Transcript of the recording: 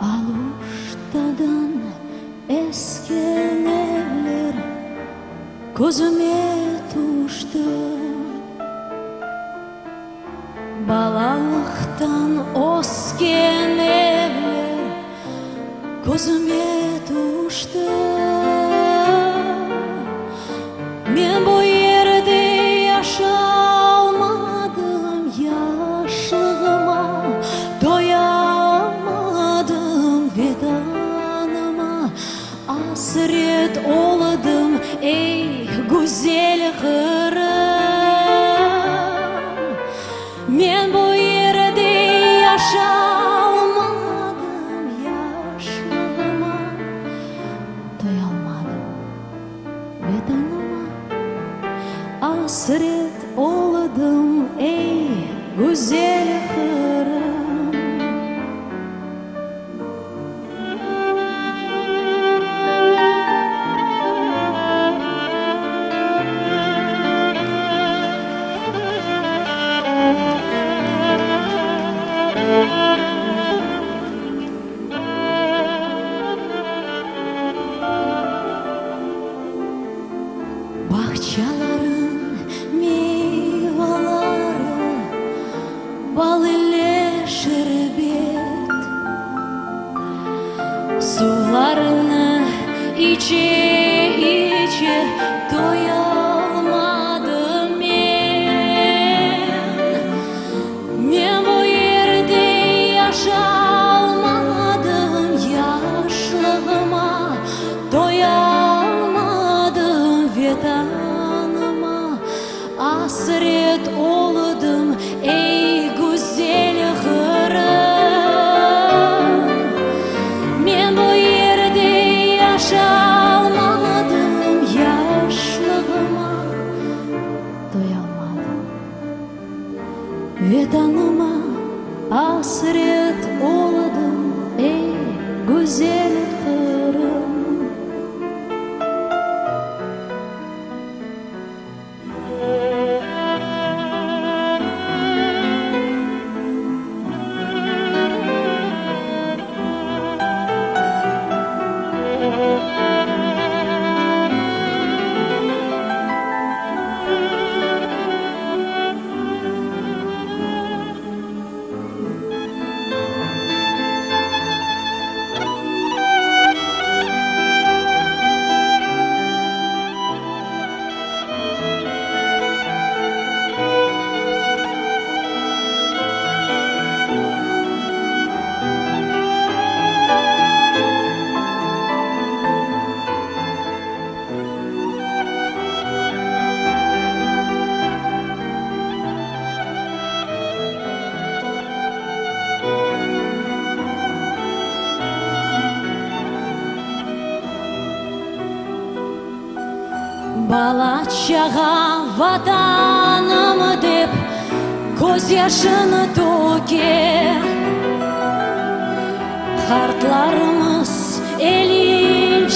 Aluştadan esken evler közüme tüşti. Balalıqtan ösken evler közüme tüşti. Men bu yerde yaşalmadım, yaşlığıma toyalmadım, Vetanıma asret oldım, ey, güzel Qırım. Men bu yerde yaşalmadım, yaşlığıma toyalmadım, Vetanıma asret oldım, ey, güzel Qırım. Bağçalarıñ meyvaları bal ile şerbet, Suvlarını içe-içe toyalmadım men. Men bu yerde yaşalmadım, yaşlığıma toyalmadım, Vetanıma asret oldım, ey, güzel Qırım. Men bu yerde yaşalmadım, yaşlığıma toyalmadım, Vetanıma asret oldım, ey, güzel Qırım. Bala-çağa Vatanım dep közyaşını töke, Qartlarımız elin.